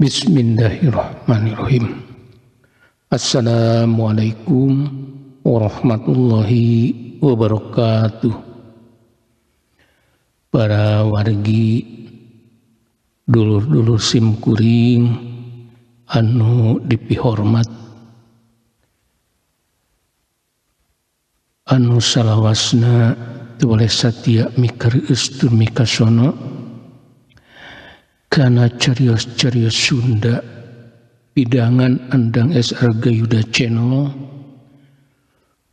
Bismillahirrahmanirrahim. Assalamualaikum warahmatullahi wabarakatuh. Para wargi, dulur-dulur simkuring anu dipihormat, anu salawasna teu boleh satia mikareueus tur mikasono kana carios-carios Sunda pidangan Andang SR Gayuda Channel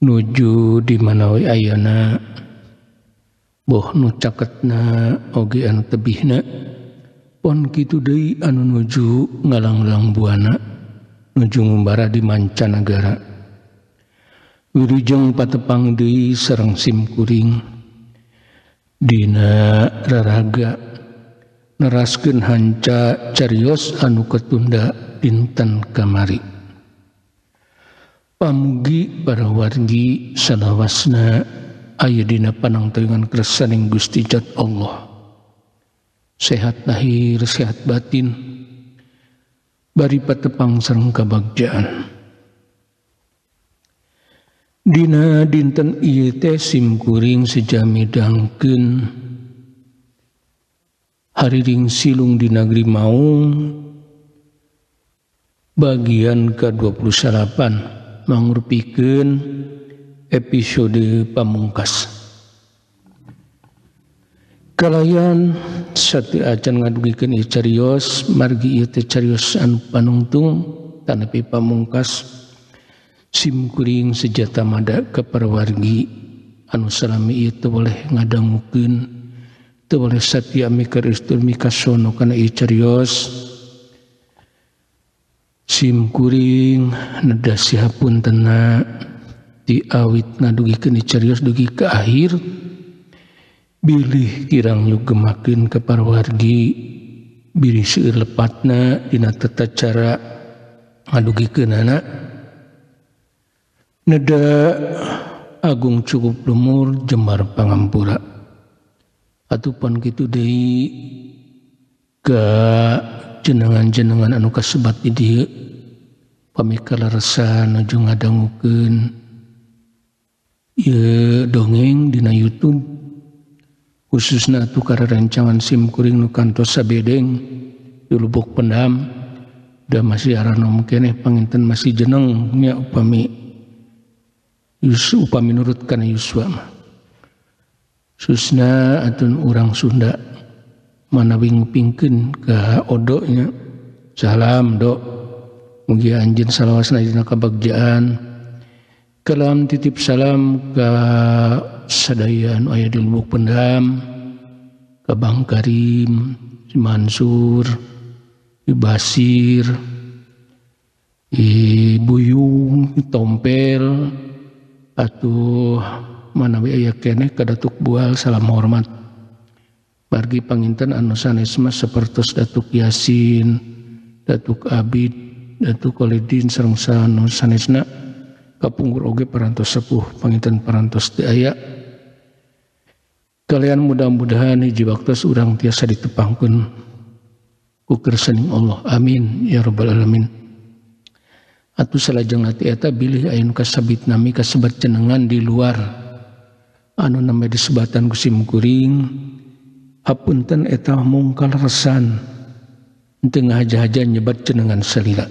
nuju di mana we ayana, boh nu caketna oge anu tebihna, pon kitu deui anu nuju ngalanglang buana nuju ngumbara di mancanagara. Wilujeng patepang deui sareng simkuring dina raraga neraskeun hanca carios anu ketunda dinten kamari. Pamugi para wargi salawasna aya dina panangtayungan kersaning Gusti Jat Allah. Sehat lahir, sehat batin, bari patepang sareng kabagjaan. Dina dinten ieu teh simkuring sejami dangkeun hariring silung di Nagri Maung bagian ke-28 mangrupikeun episode pamungkas. Kalayan satu acan ngadugikeun ieu carios, margi ieu teh carios anu panungtung tanapi pamungkas. Simkuring sejata mada ka para wargi anu salami ieu teu boleh ngadangukeun, teu boleh satia mikareus tur mikasono kana ieu carios. Simkuring neda sihapuntena ti awit ngadugikeun ieu carios dugi ka akhir, bilih kirang nyugemakeun ka para wargi, bilih seueur lepatna dina tata cara ngadugikeunana. Neda agung cukup lumur jembar pangampura. Atupan kitu deui ka jenengan-jenengan anu kasebat di dieu pami kaleresan nuju ngadangukeun ieu dongeng dina YouTube, khususna atuh ka rerencangan simkuring nu kantos sabedeng di Lubuk Pendam, da masih aranom keneh panginten masih jeneng nya upami upami nurut kana yuswa mah. Susna atun urang Sunda manawi ngupingkeun ka odo nya. Salam do, mugi anjeun salawasna dina kabagjaan. Kalam titip salam ka sadaya anu aya di Lubuk Pendam, ka Bang Karim, si Mansur, si Basir, si Buyung, si Tompel, atuh manawi aya keneh ka Datuk Bual, salam hormat. Margi panginten anu sanes mah sapertos Datuk Yasin, Datuk Abid, Datuk Kholidin sareng anu sanesna kapungkur oge parantos sepuh panginten parantos teu aya. Kalian mudah-mudahan hiji waktos urang tiasa ditepangkeun ku kersaning Allah. Amin ya rabbal alamin. Atuh salajeng hati eta bilih aya nu kasabit nami kasebat jenengan di luar anu nami disebatan ku simkuring, hapunten eta mung kaleresan teu ngahaja-haja nyebat jenengan salila.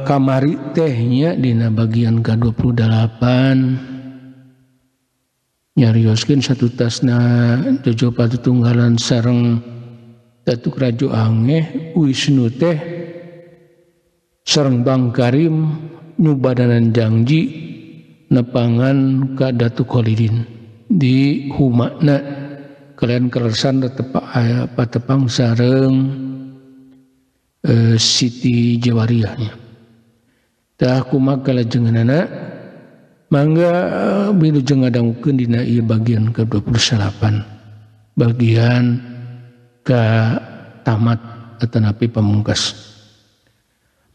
Kamari teh nya dina bagian ka-28 nyarioskeun satutasna jojo patutunggalan sareng Datuk Rajo Angeh Wisnu teh sareng Bang Karim nyubadanan janji nepangan ka Datuk Kholidin di humakna kalian kaleresan patepang sareng Siti Jawariahnya. Tah kumaha kalajenganana mangga wilujeng ngadangukeun dina ieu bagian ke-28 bagian ka tamat atanapi pamungkas.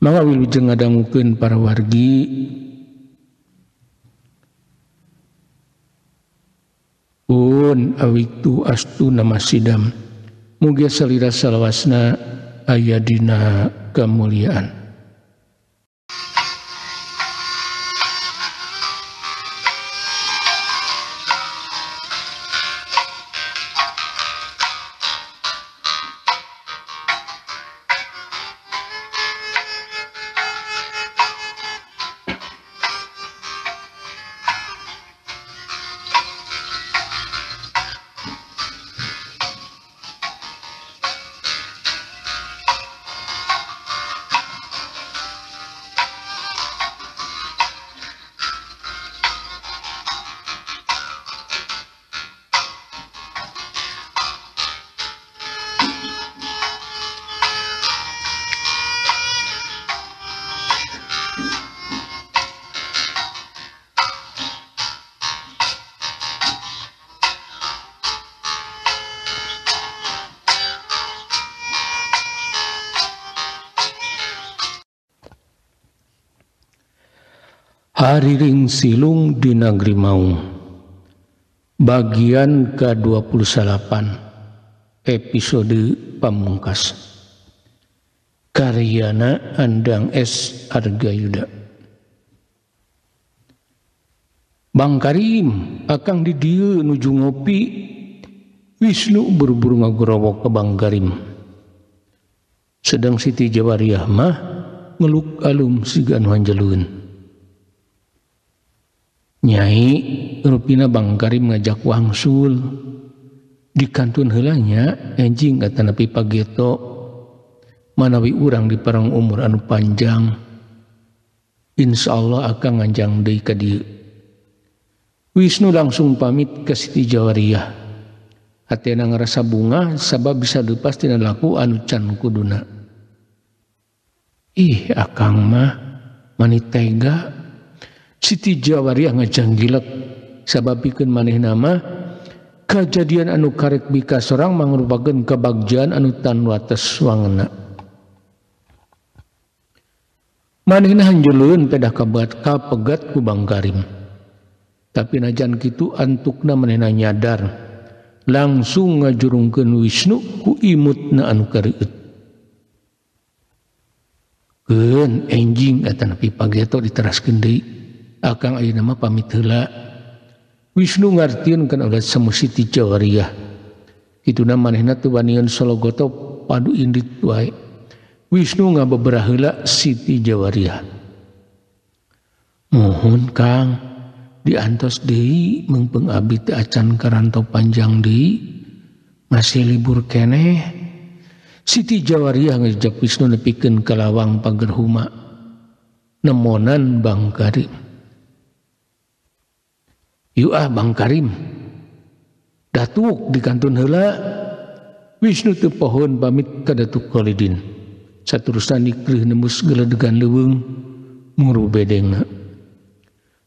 Mangga wilujeng ngadangukeun para wargi. Pun awiktu astu nama sidam Mugia salira salawasna aya dina kamuliaan. Hariring Silung di Nagri Maung bagian ke-28 episode pamungkas karyana Andang S. Argayuda. Bang Karim akang di dieu nuju ngopi. Wisnu buru-buru ngagorowok ke Bang Karim. Sedang Siti Jawariah mah ngeluk alum siga anu hanjeleun. Nyai rupina Bang Karim ngajak wangsul di kantun heula nya enjing atanapi pageto manawi urang di parang umur anu panjang insyaallah akan nganjang deui ka dieu. Wisnu langsung pamit ke Siti Jawariah. Hatena ngarasa bunga sabab bisa lepas tina laku anu can kuduna. Ih akang mah mani tega. Siti Jawariah ngajanggilek sabab pikeun manehna mah kajadian anu karek bika sorang mangrupakeun kabagjaan anu tan wates wangena. Manehna hanjeleun pedah kabat kapegat ku Bang Karim. Tapi najan kitu antukna manehna nyadar langsung ngajurungkeun Wisnu ku imutna anu kareueut. Keun enjing atanapi pageto diteraskeun deui. Akang ayeuna mah pamit heula. Wisnu ngartieun kana ulah semu Siti Jawariah. Kituna manehna teu wanian sologoto padu indit wae. Wisnu ngabeberah heula Siti Jawariah. Mohon Kang diantos deui meungpeung abdi teu acan karantau panjang deui masih libur keneh. Siti Jawariah ngajak Wisnu nepikeun ka lawang pager huma. Nemonan Bang Karim. Yuk ah Bang Karim, datuk di kantun heula. Wisnu teu pohon pamit ka Datuk Khalidin. Saterusna nikreuh nembus geledegan leuweung muru bedengna.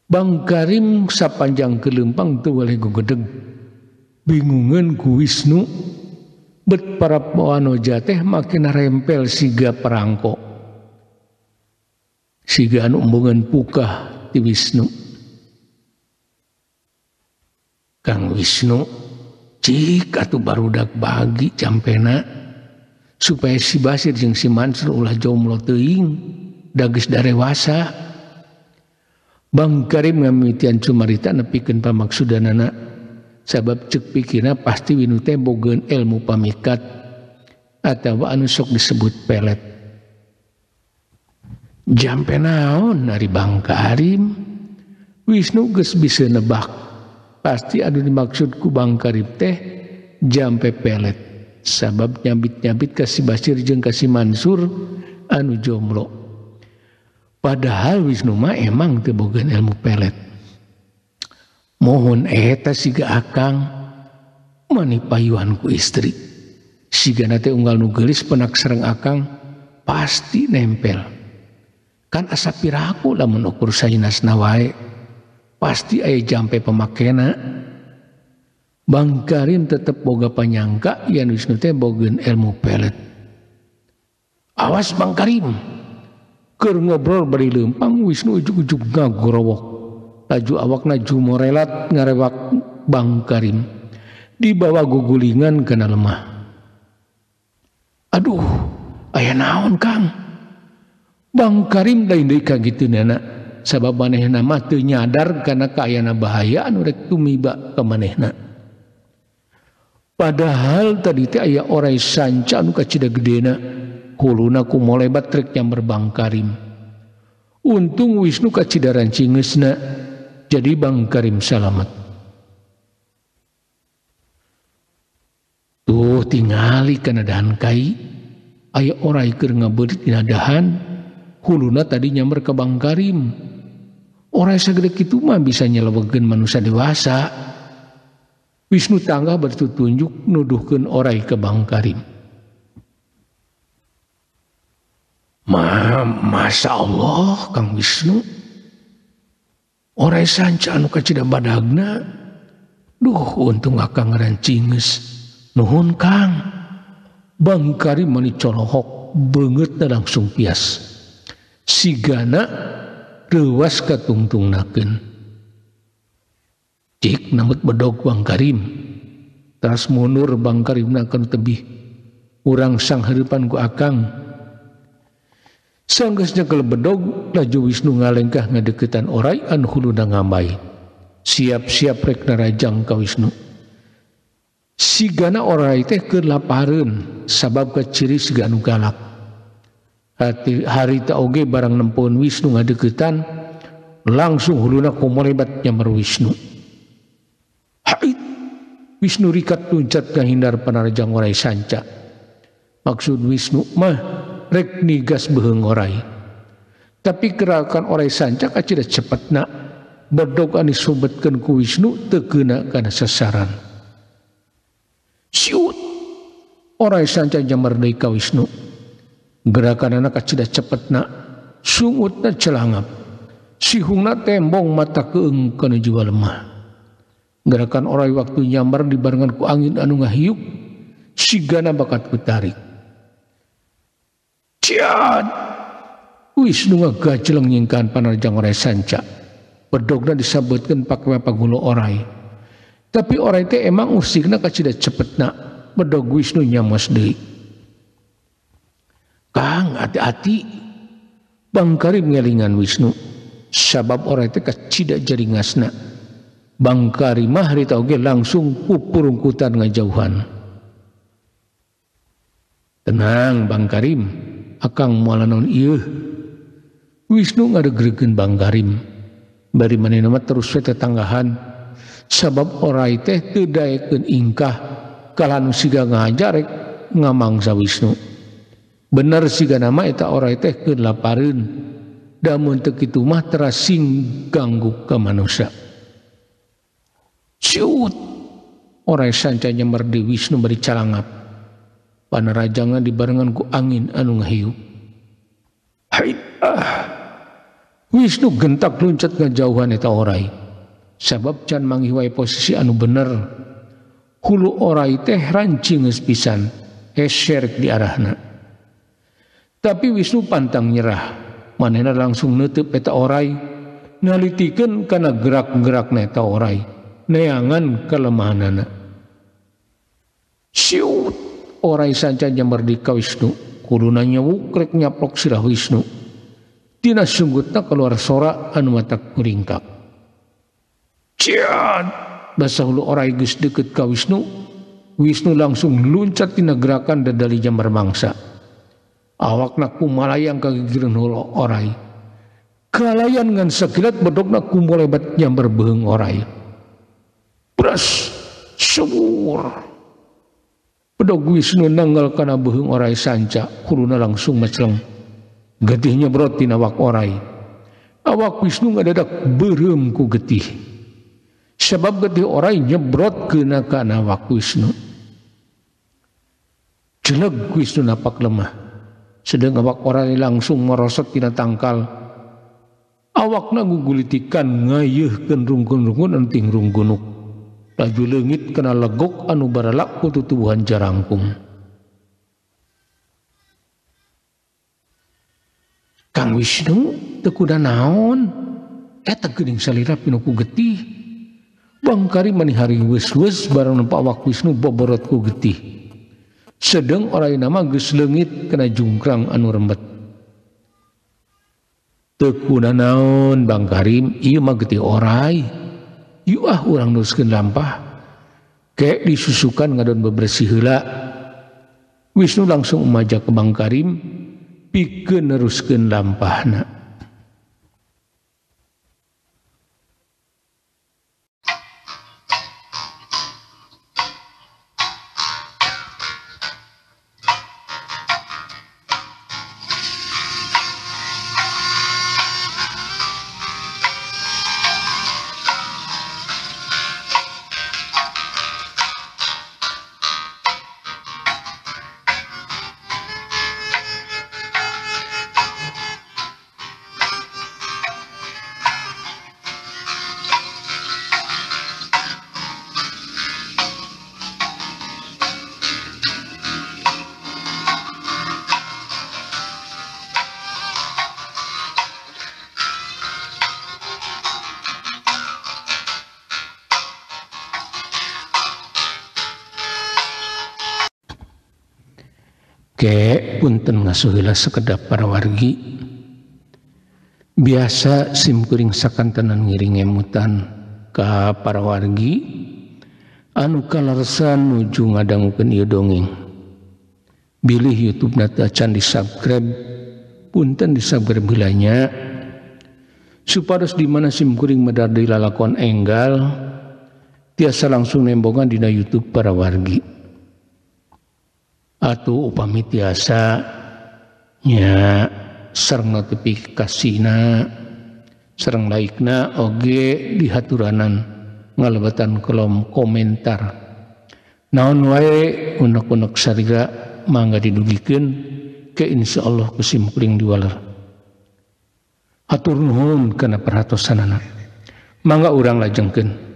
Bang Karim sapanjang kelempang teu waleh gogedeg. Bingungeun ku Wisnu bet para wanoja teh makin rempel siga perangko. Siga anu embungeun pukah ti Wisnu. Kang Wisnu cik atuh barudak bagi campena supaya si Basir jeung si Mansur ulah jomblo teuing da geus darewasa. Bang Karim ngamimitian cumarita nepikeun pamaksudanana sabab ceuk pikirna pasti Winu teh bogeun ilmu pamikat atawa anu sok disebut pelet. Jampe naon ari Bang Karim? Wisnu geus bisa nebak pasti anu dimaksud ku Bang Karim teh jampe pelet sabab nyabit-nyabit ka si Basir jeung ka si Mansur anu jomblo. Padahal Wisnu mah emang teu boga ilmu pelet. Mohon eta siga akang mani payuhan ku istri. Sigana teh unggal nu geulis penak sareng akang pasti nempel. Kan asa piraku lamun ukur sainasna wae. Pasti aya jampe pemakena. Bang Karim tetep boga panyangka yen Wisnu teh bogeun ilmu pelet. Awas Bang Karim. Keur ngobrol bari leumpang Wisnu ujug-ujug ngagorowok. Laju awakna jumorelat ngarewak Bang Karim. Dibawa gugulingan kana lemah. Aduh, aya naon Kang? Bang Karim lain deui ka kitu nana, sabab manehna mah teu nyadar kana kaayana bahaya anu rek tumiba ka manehna. Padahal tadi teh aya orai sanca anu kacida gedena, huluna ku molebat rek nyamber Bang Karim. Untung Wisnu kacida rancingeusna, jadi Bang Karim salamet. Tuh tingali kana dahan kai, aya orai keur ngabeurit dina dahan, huluna tadi nyamber ka Bang Karim. Orai sagede kitu mah bisa nyelewegkeun manusia dewasa. Wisnu tanggah bertutunjuk nuduhkeun orai ke Bang Karim. Ma, Masya Allah Kang Wisnu. Orai sanca anu kacida badagna. Duh, untung akang rancingeus. Nuhun Kang. Bang Karim mani colohok beungeutna langsung pias. Sigana reuwas katungtungnakeun. Cik nambut bedog Bang Karim. Teras mundur Bang Karimna kana tebih. Urang sangheurepan ku akang. Sanggeus nyekel bedog laju Wisnu ngalengkah ngadeukeutan orai anu huluna ngambay. Siap-siap rek narajang ka Wisnu. Sigana orai teh keur lapareun sabab kaciri siga anu galak. Harita oge barang nempoeun Wisnu ngadeuketan langsung huluna kumolebat nyamber Wisnu. Hait! Wisnu rikat luncat ngahindar panarajang orai sanca. Maksud Wisnu mah rek nigas beuheung orai. Tapi gerakan orai sanca kacida cepetna, bedog anu disobetkeun ku Wisnu teu keuna kana sasaran. Siut! Orai sanca nyamber deui ka Wisnu. Gerakanana kacida cepetna, sungutna celangap. Sihungna tembong mata keung kana jiwa lemah. Gerakan orai waktu nyambar dibarengan ku angin anu ngahiup, sigana bakat kutarik. Ciat! Wisnu ngagajeleng nyingkahan panarjang orai sanca. Bedogna disabetkeun pake pagulo orai. Tapi orai teh emang usikna kacida cepetna, bedog Wisnu nyamos deui. Kang, hati-hati. Bang Karim ngelingan Wisnu. Sabab orai teh kacida jaringasna. Bang Karim mah harita oge langsung pupurungkutan ngajauhan. Tenang Bang Karim, akang moal naon ieu. Wisnu ngadeugreugkeun Bang Karim. Bari manehna mah terus we tetanggahan. Sabab orai teh teu daekeun ingkah kalah nu siga ngajarek ngamangsa Wisnu. Bener siga nama eta orai teh keur lapareun. Da mun teu kitu mah terasing ganggu ka manusia. Siut! Orai sanca nyamber di Wisnu bari calangap. Panarajangan dibarengan ku angin anu ngahiup. Hait! Ah! Wisnu gentak luncat ngajauhan eta orai. Sabab can manggih wae posisi anu bener. Hulu orai teh rancingeus pisan, heserek di arahna. Tapi Wisnu pantang nyerah. Manehna langsung neuteub eta orai, nalitikeun kana gerak-gerakna eta orai, neangan kelemahanana. Siut! Orai sanca nyamber di ka Wisnu, huluna nyewuk rek nyaplok sirah Wisnu. Tina sunggutna keluar sora anu matak kuringkak. Ciat! Basa hulu orai geus deukeut ka Wisnu, Wisnu langsung luncat tina gerakan dadali jambar mangsa. Awakna kumalayang ka gigireun hulu orai. Kalayan ngan sakilat bedogna kumolebat nyamber beuheung orai. Bras! Subur! Bedog Wisnu nanggal kana beuheung orai sanca, huluna langsung meceleng. Getih nyebrot tina awak orai. Awak Wisnu ngadadak beureum ku getih. Sebab getih orai nyebrot keuna kana awak Wisnu. Jeleg Wisnu napak lemah. Sedang awak orai langsung merosot tina tangkal. Awakna gugulitikan ngayeuhkeun rungkun-rungkun anu ting runggunuk. Laju leungit kana legok anu baralak ku tutubuhan jarangkung. Kang Wisnu teu kuda naon? Eta geuning salira pinuh ku getih. Bang Karim mani hari weus-weus barang nempo awak Wisnu boborot ku getih. Sedeng orai nama geus leungit kana jungkrang anu rembet. Teu kunanaon Bang Karim, ieu mah getih orai. Yuk ah urang neruskeun lampah. Kek disusukan ngadon bebersih heula. Wisnu langsung umajak ke Bang Karim pikeun neruskeun lampahna. Ke punten ngasuhila sekedap para wargi. Biasa simkuring sakantenan ngiring ngemutan ka para wargi anu kalarsan nuju ngadangukeun ieu dongeng. Bilih YouTube-na teu acan di-subscribe, punten di-subscribe heula nya. Supados di mana simkuring medar deui lalakon enggal tiasa langsung nembongan dina YouTube para wargi. Atuh upami tiasa nya sareng notifikasina sareng like-na oge dihaturanan ngalebatan kolom komentar. Naon wae unek-unek sarira mangga didugikeun ke insyaallah ku simkuring diwaler. Hatur nuhun kana perhatosanana. Mangga urang lajengkeun.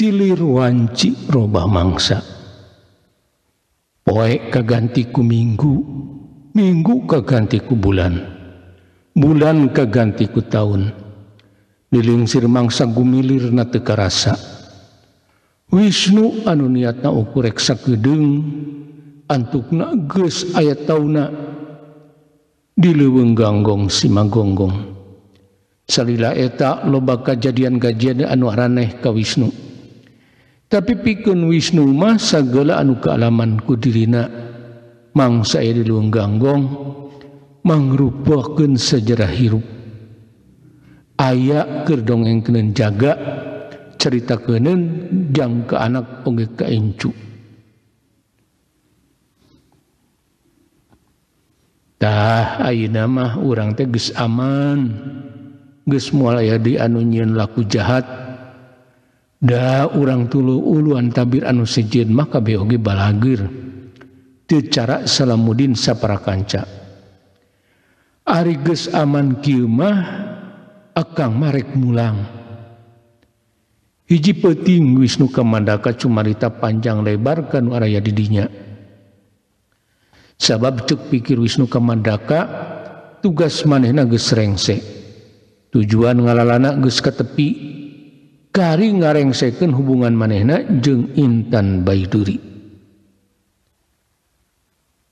Silir wanci robah mangsa. Poe kaganti ku minggu, minggu kaganti ku bulan, bulan kaganti ku taun. Dilingsir mangsa gumilir na teu karasa. Wisnu anu niatna ukur rek sakedeung, antukna geus aya tauna. Di leuweung ganggong simagonggong. Salila eta loba kajadian-kajadian anu araneh ka Wisnu. Tapi pikeun Wisnu mah sagala anu kaalaman ku dirina mangsa aya di leuweung ganggong mangrupakeun sejarah hirup. Aya keur dongengkeun jaga caritakeun jang ka anak oge ka incu. Tah ayeuna mah urang teh geus aman, geus moal aya di anu nyieun laku jahat. Da urang tulu uluan tabir anu sejen mah kabeh oge balageur. Teu cara Salamudin saparakanca. Ari geus aman kieu mah akang marek mulang. Hiji peuting Wisnu Kamandaka cumarita panjang lebar kanu araya di dinya. Sabab ceuk pikir Wisnu Kamandaka tugas manehna geus rengse. Tujuan ngalalana geus katepi. Kari ngarengsekeun hubungan manehna jeung Intan Baiduri.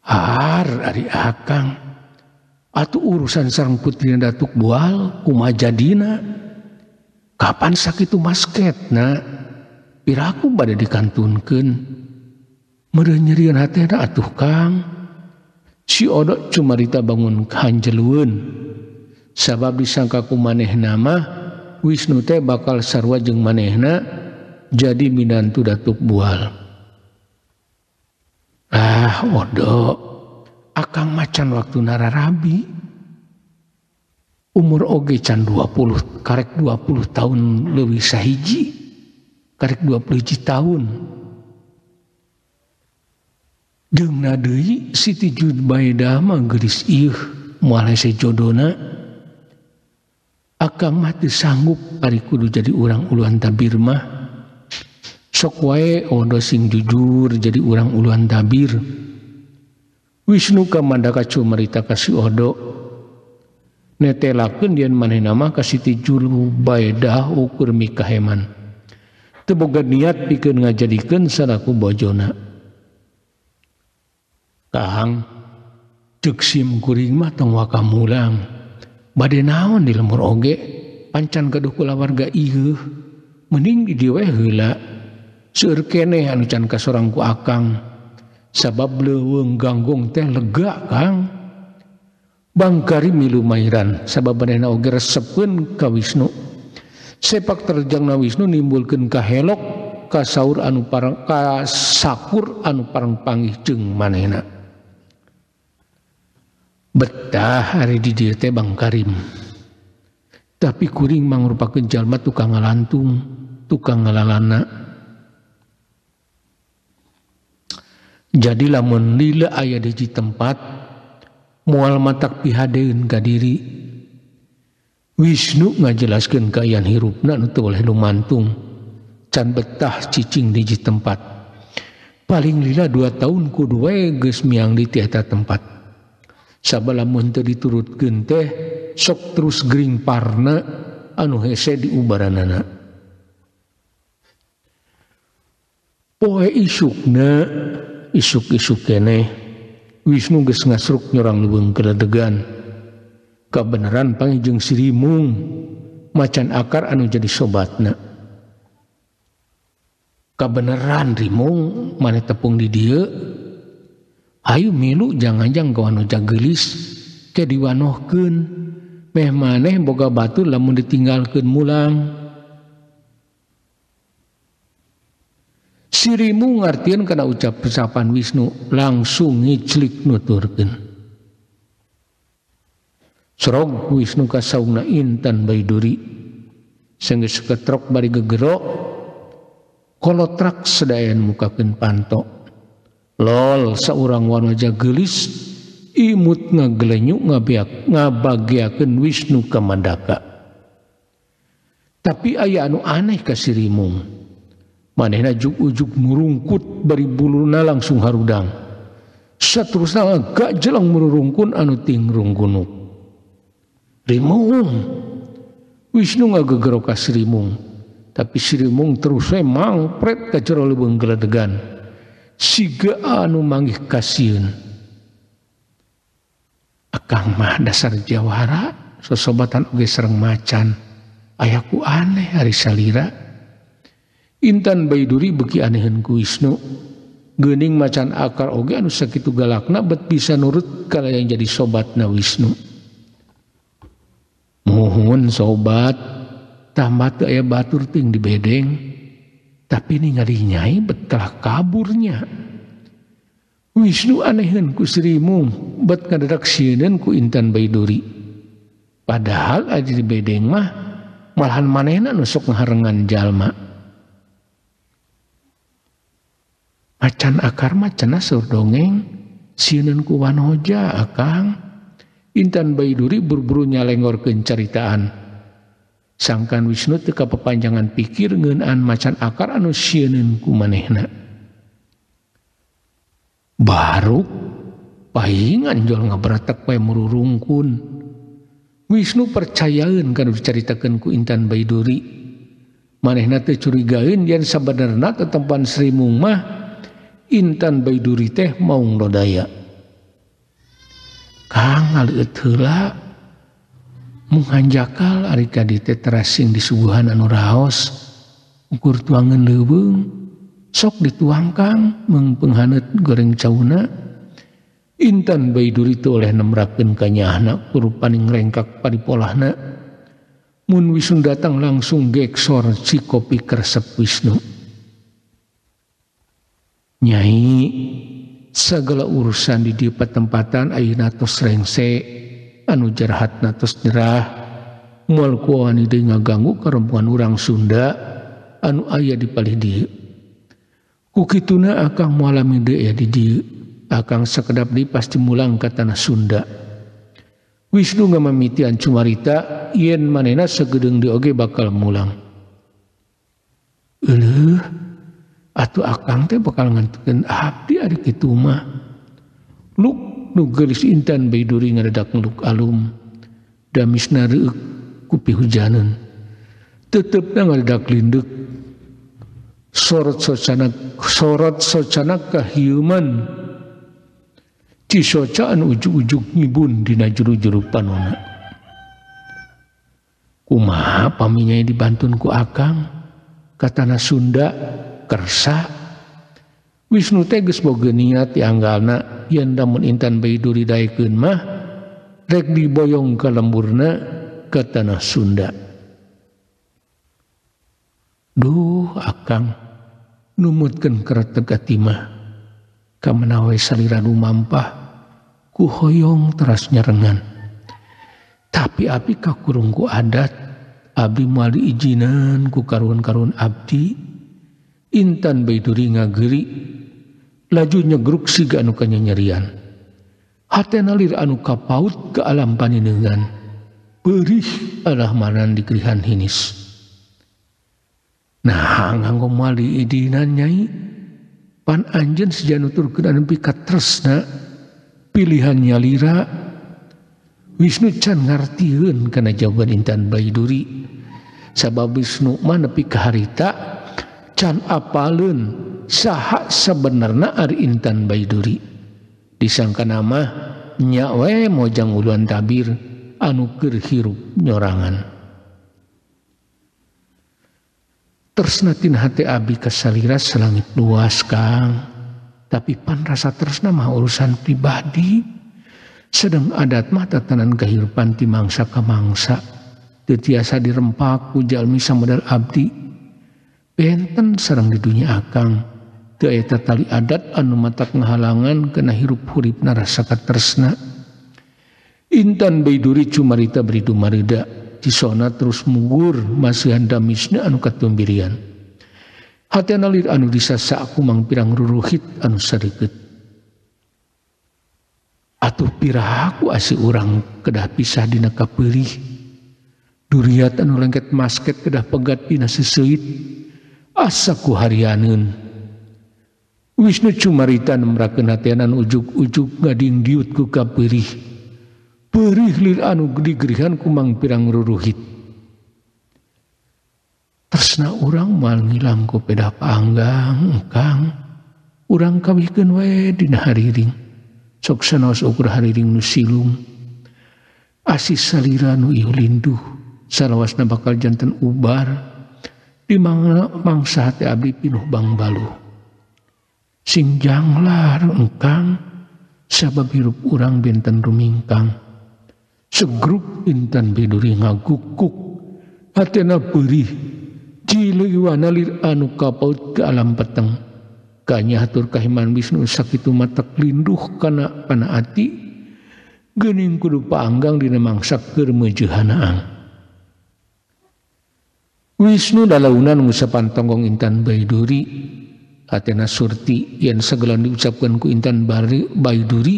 Har ari akang atuh urusan sareng putrina Datuk Bual kumaha jadina? Kapan sakitu masketna? Piraku bade dikantunkeun. Meureun nyerieun hatena atuh Kang. Si Odok cumarita bangun hanjelueun. Sabab disangka ku manehna mah Wisnu teh bakal sarua jeung manehna jadi minantu Datuk Bual. Ah odo akang macan waktu nararabi umur oge can 20 karek 20 tahun leuwih sahiji karek 20 tahun. Jeung deui Siti Jubaedah mah geulis ieuh moal hese jodona. Akang mah teu sanggup ari kudu jadi urang uluan tabir mah. Sok wae odo sing jujur jadi urang uluan tabir. Wisnu kamandaka cumarita ka si Odo. Netelakeun yen manehna mah ka Siti Jubaedah ukur mikaheman. Teu boga niat pikeun ngajadikeun salaku bojona. Kang ceuk sim kuring mah tong waka mulang. Bade naon di lembur oge pancan gaduh kulawarga ieu mending di dieu we heula. Seueur keneh anu can kasorang ku akang sabab leuweung ganggong teh lega Kang. Bangkari milu mairan sabab manehna oge resepeun ka Wisnu. Sepak terjangna Wisnu nimbulkeun kahelok ka saur anu parang ka sakur anu parang panggih jeung manehna. Betah ari di dieu teh Bang Karim. Tapi kuring mangrupakeun jalma tukang ngalantung, tukang ngalalana. Jadi lamun lila aya di hiji tempat moal matak pihadeun ka diri. Wisnu ngajelaskeun kaayaan hirupna nu teu boleh lumantung. Can betah cicing di hiji tempat. Paling lila 2 tahun kudu wae geus miang di eta tempat. Sabalamun teu diturutkeun teh sok terus gering parna anu hese diubaranana. Poe isukna isuk-isuk keneh Wisnu geus ngasruk nyorang leuweung keledegan. Kabeneran panggih jeung si Rimung macan akar anu jadi sobatna. Kabeneran Rimung maneh tepung di dieu. Hayu milu jangan-jangan ka wanoja geulis ke diwanohkeun meh maneh boga batur lamun ditinggalkeun mulang. Si Rimung ngartieun kana ucap-ucapan Wisnu langsung ngiclik nuturkeun. Sorog Wisnu ka saungna Intan Baiduri. Sanggeus ketrok bari gegero kolotrak sedayan mukakeun panto. Lol saurang wanoja geulis imut ngagelenyu ngabeak ngabageakeun Wisnu Kamandaka. Tapi aya anu aneh ka si Rimung. Manehna ujug-ujug murungkut bari buluna langsung harudang. Saterusna gak jelang murungkun anu tingrungkunuk. Rimung. Wisnu ngagegero ka si Rimung. Tapi si Rimung terus we mangpret ka jero leuweung geledegan. Siga anu manggih kasieun. Akang mah dasar jawara sosobatan oge sareng macan. Ayaku aneh ari salira. Intan Baiduri beuki aneheun ku Wisnu. Geuning macan akar oge anu sakitu galakna bet bisa nurut kalayan jadi sobatna Wisnu. Muhun sobat, tambah teu aya batur ting di bedeng. Tapi ningali nyai bet kalah kaburnya. Wisnu aneheun ku si Rimung bet ngadadak sieun ku Intan Baiduri. Padahal ari di bedeng mah malahan manehna nu sok ngaharengan jalma. Macan akar mah cenah seur dongeng sieun ku wanoja akang. Intan Baiduri buru-buru nyalengorkeun caritaan. Sangkan Wisnu teu kapapanjangan pikir ngeunaan macan akar anu sieun ku manehna. Baru pahingan jol ngabratak wae mururungkun. Wisnu percayaeun kana dicaritakeun ku Intan Baiduri. Manehna teu curigaeun yen sabenerna tetempan Sri Mung mah Intan Baiduri teh maung lodaya. Kang ngaleueut heula mung hanjakal ari ka dieu teh terasing disuguhan anu raos ukur tuangeun leuweung sok dituang Kang mung penghaneut goreng cauna. Intan Baiduri teu oleh nemrakeun ka nyaahna kurupaning rengkak paripolahna. Mun Wisnu datang langsung geksor si kopi keresep Wisnu. Nyai, segala urusan di dieu patempatan ayeuna tos rengse, anu jarahatna tos nyerah, moal kuani deui ngaganggu karombongan urang Sunda anu aya di palih dieu. Ku kituna akang moal lami deui aya di dieu, akang sakedap deui pasti mulang ka tanah Sunda. Wisnu ngamamitian cumarita yen manehna sagedeung deui oge bakal mulang. Euleuh, atuh akang teh bakal ngantukeun abdi ari kitu mah. Luk nu geulis Intan Baiduri ngadadak ngeluk alum, damisna reueuk ku pihujaneun. Tetepna ngadadak lindeuk. Sorot socana kahieuman. Cisoca anu ujug-ujug ngibun dina juru-juru panona. Kumaha pami nyai dibantun ku akang ka tanah Sunda kersa. Wisnu teh geus boga niat dianggalna yen lamun Intan Baiduri daekeun mah rek diboyong ka lemburna ka tanah Sunda. Duh akang numutkeun kereteg ati mah kamanawe salira lumampah ku hoyong teras nyarengan. Tapi abdi kakurung ku adat, abdi moal diijinan ku karuhun-karuhun abdi. Intan Baiduri ngageri laju nyegruk siga anu kanyanyerian. Hatena lir anu kapaut ke alam paninengan, perih alah maran digerihan hinis. Nah nganggo moal diijinan nyai, pan anjeun seja nuturkeun anu pikatresna pilihan nyalira. Wisnu can ngartieun kana jawaban Intan Baiduri, sabab Wisnu mah nepi ka harita can apaleun saha sabenerna ari Intan Baiduri. Disangkana mah nya we mojang uluan tabir anu keur hirup nyorangan. Tresna tina hate abdi kasalira salangit luas Kang, tapi pan rasa tresna mah urusan pribadi. Sedang adat mah tatanan kahirupan ti mangsa ka mangsa teu tiasa dirempak ku jalmi samodal abdi. Benten sareng di dunya akang teu aya tatali adat anu matak ngahalangan kana hirup huripna rasa katresna. Intan Baiduri cumarita beri dumarida cisona terus mugur masihan damisna anu katumbirian. Hatena lir anu disasak ku mangpirang ruruhit anu sareukeut. Atuh pirahaku asih urang kedah pisah dina kapeurih. Duriat anu lengket masket kedah pegat dina seuseuit. Asa ku harianeun. Wisnu cumarita nemrakeun hatena anu ujug-ujug ngadingdiut ku kapeurih. Perih lir anu digerihan ku mangpirang ruruhit. Tresna urang moal ngilang ku pedah paanggang Kang. Urang kawihkeun we dina hariring. Sok sanaos ukur hariring nu silung. Asih salira nu ieu linduh, salawasna bakal janten ubar. Di mangsa hate abdi pinuh bangbaluh. Sing janglar engkang, sabab hirup urang benten rumingkang. Segruk Intan Baiduri ngagukuk, hatena perih, cileuwana lir anu kapaut ke alam peteng. Kanya hatur kahiman Wisnu sakitu matak linduh kana panaati, geuning kudu paanggang dina mangsa keur meujeuhanaang. Wisnu dalaunan ngusapan tonggong Intan Baiduri, hatena surti yen sagala diucapkeun ku Intan Baiduri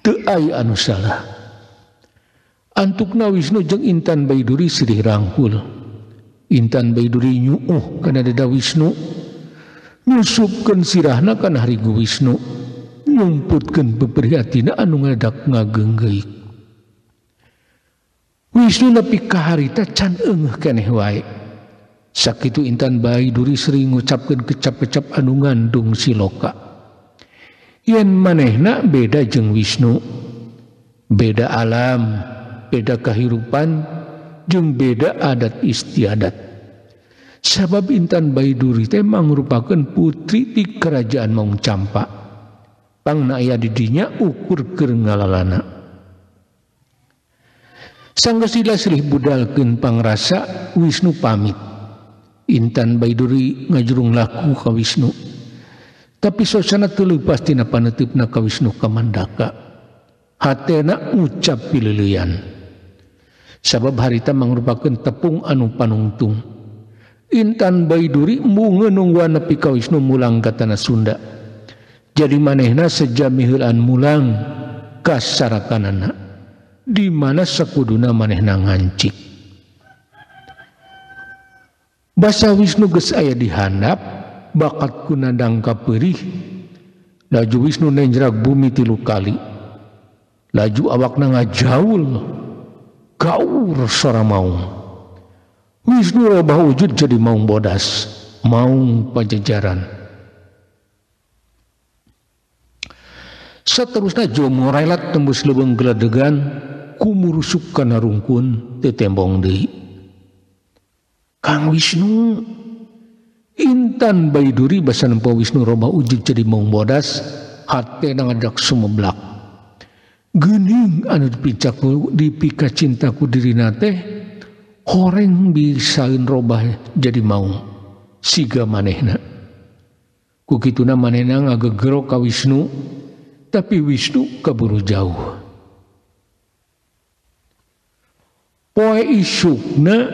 teu aya anu salah. Antukna Wisnu jeung Intan Baiduri silih rangkul. Intan Baiduri nyuuh kana dada Wisnu, nyusupkeun sirahna kana harigu Wisnu, nyumputkeun peprihatina anu ngadak ngageunggeuk. Wisnu nepi ka harita can eungeuh keneh wae. Sakitu Intan Baiduri sering ngucapkeun kecap-kecap anu ngandung siloka. Yen manehna beda jeung Wisnu, beda alam, beda kahirupan, jeung beda adat istiadat. Sabab Intan Baiduri teh mangrupakeun putri ti kerajaan Maung Campa. Pangna aya di dinya ukur keur ngalalana. Sanggeus silih budalkeun pangrasa Wisnu pamit. Intan Baiduri ngajurung laku ka Wisnu. Tapi sosana teu leupas tina paneuteup ka Wisnu kamandaka. Hatena ngucap pileuleyan. Sabab harita mangrupakeun tepung anu panungtung. Intan Baiduri embungeun nungguan nepi ka Wisnu mulang ka tanah Sunda. Jadi manehna sejami heulaan mulang ka sarakanana. Di mana sakuduna manehna ngancik. Basa Wisnu geus aya di handap, bakat kunadang kapeurih. Laju Wisnu nenjrak bumi 3 kali. Laju awakna ngajaul, gaur sora maung. Wisnu robah wujud jadi maung bodas, maung pajajaran. Seterusnya jomo relat tembus leuweung geledegan, kumurusuk kana rungkun teu tembong deui. Kang Wisnu, Intan Baiduri basa nempo Wisnu robah wujud jadi maung bodas, hatena ngadak sumeblak. Geuning anu dipicaku dipika cintaku dirina teh horeng bisaeun robah jadi maung siga manehna. Ku kituna manehna ngagegero ka Wisnu, tapi Wisnu kaburu jauh. Poe isukna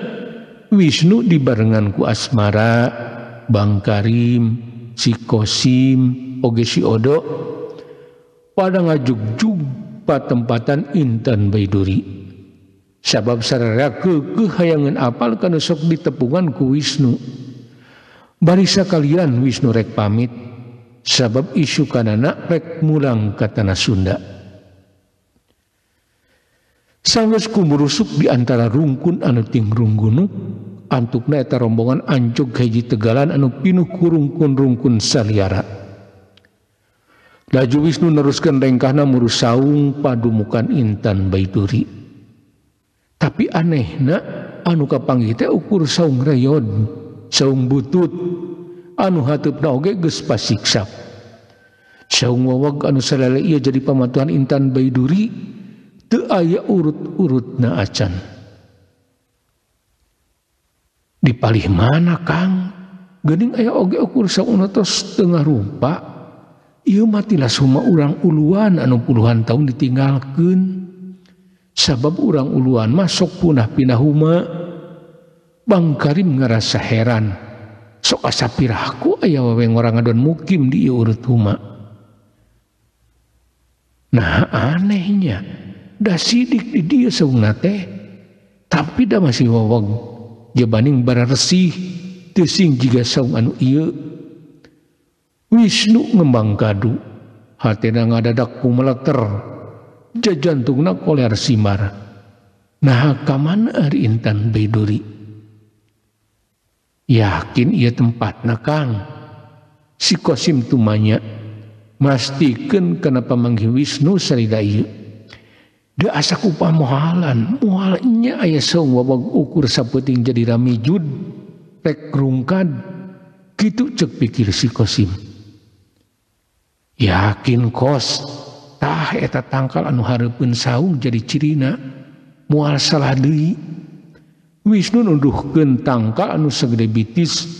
Wisnu dibarengan ku Asmara, Bang Karim, si Kosim, oge si Odo pada ngajugjug patempatan Intan Baiduri. Sabab sararea keukeuh hayangeun apal kana sok ditepungan ku Wisnu. Bari sakalian Wisnu rek pamit sabab isukanana rek mulang ka tanah Sunda. Sanggeus kumurusuk di antara rungkun anu tingrunggunuk, antukna eta rombongan anjog hiji tegalan anu pinuh ku rungkun-rungkun saliara. Laju Wisnu neruskeun lengkahna murus saung padumukan Intan Baiduri. Tapi anehna anu kapanggih teh ukur saung reyod, saung butut, anu hateupna oge geus pasiksak. Saung wawag anu salele ieu jadi pamatuhan Intan Baiduri teu aya urut-urutna acan. Di palih mana Kang? Geuning aya oge ukur saung tos teu ngarupa. Ieu mah tilas huma urang uluan anu puluhan tahun ditinggalkeun. Sabab urang uluan mah sok punah pindah huma. Bang Karim ngarasa heran. Sok asa pirahku aya wawe ngorang ngadon mukim di ieu urut huma. Nah anehnya, da sidik di dieu saungna teh, tapi da masih wawag jabaning bararesih teu sing jiga saung anu ieu. Wisnu ngembang kadu, hatena ngadadak kumeleter, jajantungna koler simar. Nah ka mana ari Intan Baiduri? Yakin ieu tempatna Kang? Si Kosim tumanya mastikeun kana pamanggih Wisnu sarida ieu. Da asa ku pamohalan, moal nya aya saung wawag ukur sapeuting jadi ramijud, rek rungkad, kitu ceuk pikir si Kosim. Yakin Kos, tah eta tangkal anu hareupeun saung jadi cirina, moal salah deui. Wisnu nuduhkeun tangkal anu sagede bitis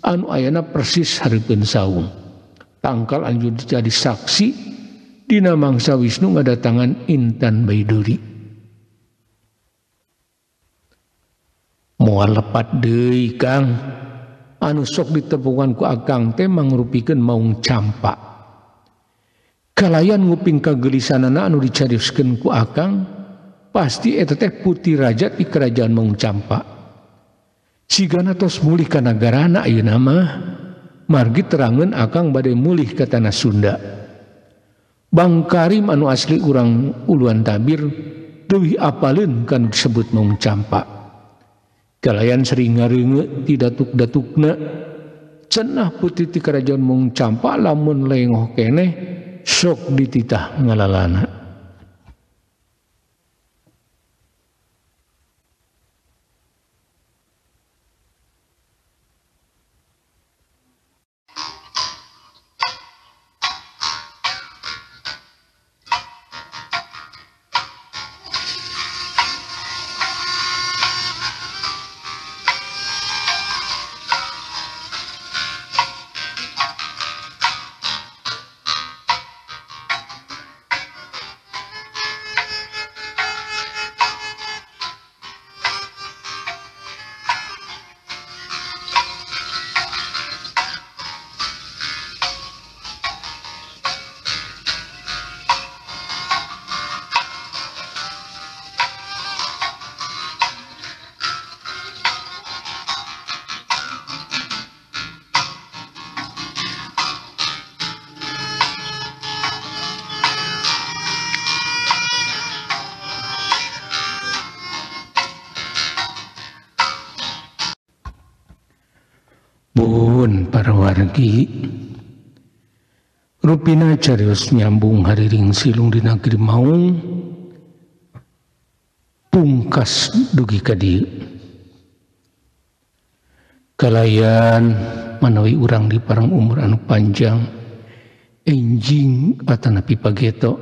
anu ayana persis hareupeun saung. Tangkal anu jadi saksi dina mangsa Wisnu ngadatangan Intan Baiduri. Moal lepat deui Kang, anu sok ditepungan ku Akang teh mangrupikeun maung campak. Kalayan nguping kagelisanana anu dicarioskeun ku Akang, pasti eta teh putih raja di kerajaan Maung Campa. Sigana tos mulih ka nagarana ayeuna mah, margi terangeun Akang bade mulih ka tanah Sunda. Bang Karim anu asli urang Uluan Tabir leuwih apaleun kana disebut Maung Campa. Kalayan sering ngareungeut ti datuk-datukna, cenah putih ti kerajaan Maung Campa lamun lengoh keneh sok dititah ngalalana. Para wargi rupina carios nyambung hariring silung di negeri maung pungkas dugi ka dieu. Kalayan manawi urang di parang umur anu panjang enjing atanapi pageto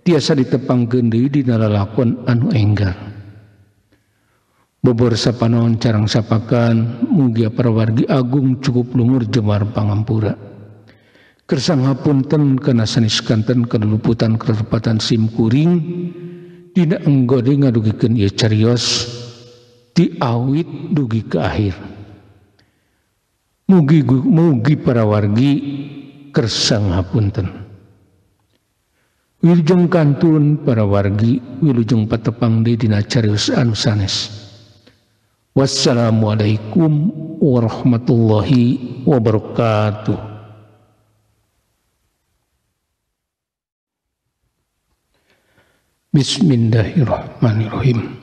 tiasa ditepangkeun deui dina lalakon anu enggal. Bobor sapanon carang sapakan mugia para wargi agung cukup lumur jemar pangampura. Kersang hapunten kana sanes kanten kaluluputan kalepatan sim kuring dina enggode ngadugikeun ieu carios ti awit dugi ka akhir. Mugi mugi para wargi kersang hapunten. Wilujeng kantun para wargi wilujeng patepang deui dina carios anu sanes. Wassalamualaikum warahmatullahi wabarakatuh. Bismillahirrahmanirrahim.